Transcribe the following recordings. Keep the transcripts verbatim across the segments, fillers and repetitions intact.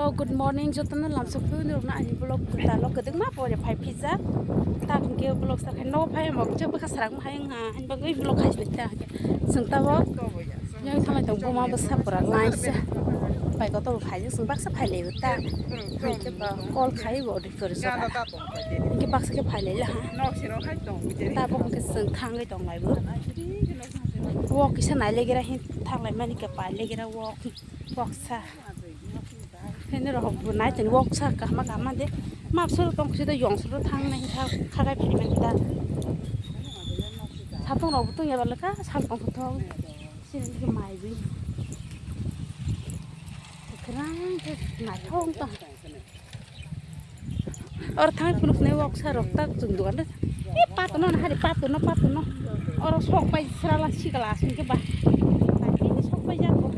Oh, good morning, jotono lamsok phuru nirokno ani vlog kwtal o kwdwkma pore phai phijak. Tak hwnkhe vlog sa khai nogo phai mo khe bwkha srang hai wngha, ani bagwi vlog khai sinai ta hwnkhe chwng tabok yang thanglai tong buma bwsa pura laisa. Bai kotor bo phaijak chwng baksa phai lai ta. Hwnkhe ba call khai bo ri kwrwi saka. Hwnkhe baksa khe phai lai la ha. Tabok hwnkhe chwng thangwi tong lai bo. Wok kisa nai legira hin thanglai mani khe pai legira wok, wok sa. Hini rok bo nai tini wok sa kahma kahma de. Map suru tong kusi de yong suru thang nai kha kha kai phai mani da. Satung rok bo tong ya ba leka sal tong kuthok. Sini ke mai bi. Kerang ke nai thong tong. Or thang phunuk nai wok sa rok tak chung dukan de. E patono na hari patono patono. Oro sok pai srala sikala asing ke ba. Ini sok pai jago.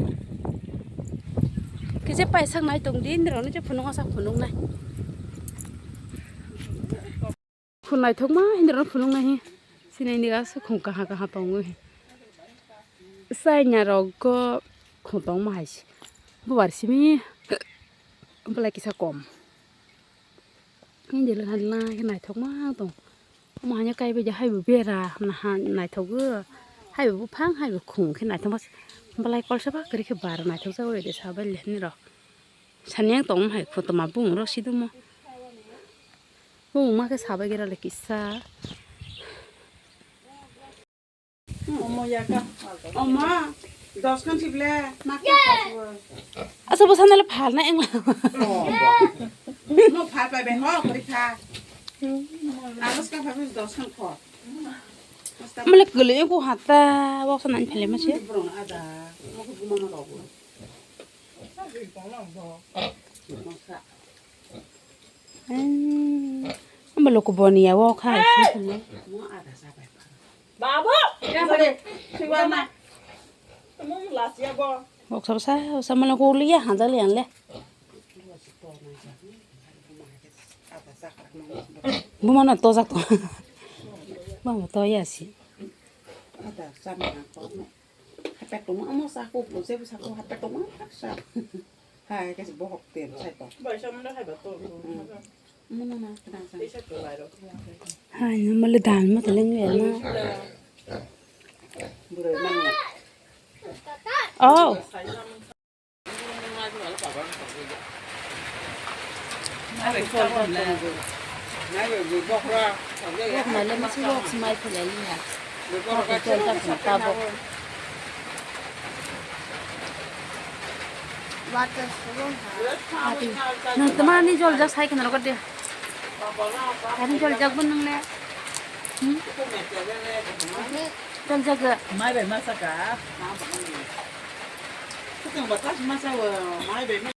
Kisa paisa nai tong di, nirok ni phunuk asa phunuk nai. Phunuk naithok ma, nirok phunuk nai hi. Sinai ni asa khung kaha kaha tong wi. Sai nya rok go khung tong ma hai si. Bubar simi. Belai kisa kom. Hindi le hal na ke naithok ma tong. Omo hanya kai bai hai bo bera na ha naithok go. Hai bo phang hai bo khung khe naithok ma. Belai kolsa ba kri khe bar naithok sa oi de sa bai le ni ro. Sani yang tong hai khotoma bung ro sidumo. Bung ma khe sa bai gira le kisa. Omo ya ka. Omo, dos khan sible, ma khan pasbo. Asa bo sanale phal na engla. No phal pai be ho, kori kha. Alos ka phabi dos khan kho. Male kele ko hata, wak sa nang phele ma se. Bro ada, mo ko guma ma rogo. Masa. Amba loko boni ya wo kha. Babu, ya bade, siwa ma. Mum las ya bo. Bok sa sa sa mala ko liya handa le anle. Buma na to jak to. Buma to ya si. Hapet tongma, omo sako, jebo sako hapet tongma, haksa. Hai, kasi bohok ten, sai to. Bai, sa manda hai ba to. Hmm. Muna na, kena sa. Isa to bai ro. Hai, mali dan ma teleng le na. Burai mana? Oh. Wok male masi wok smai philai liya. Wok jol jak phung tabok. Ati, nwng twmani jol jak sai khna rwgwk de. Ani jol jak bo nwng le. Hmm? Jol jak ga. Mai bai masa ka. Kutung batas masa wa, mai bai.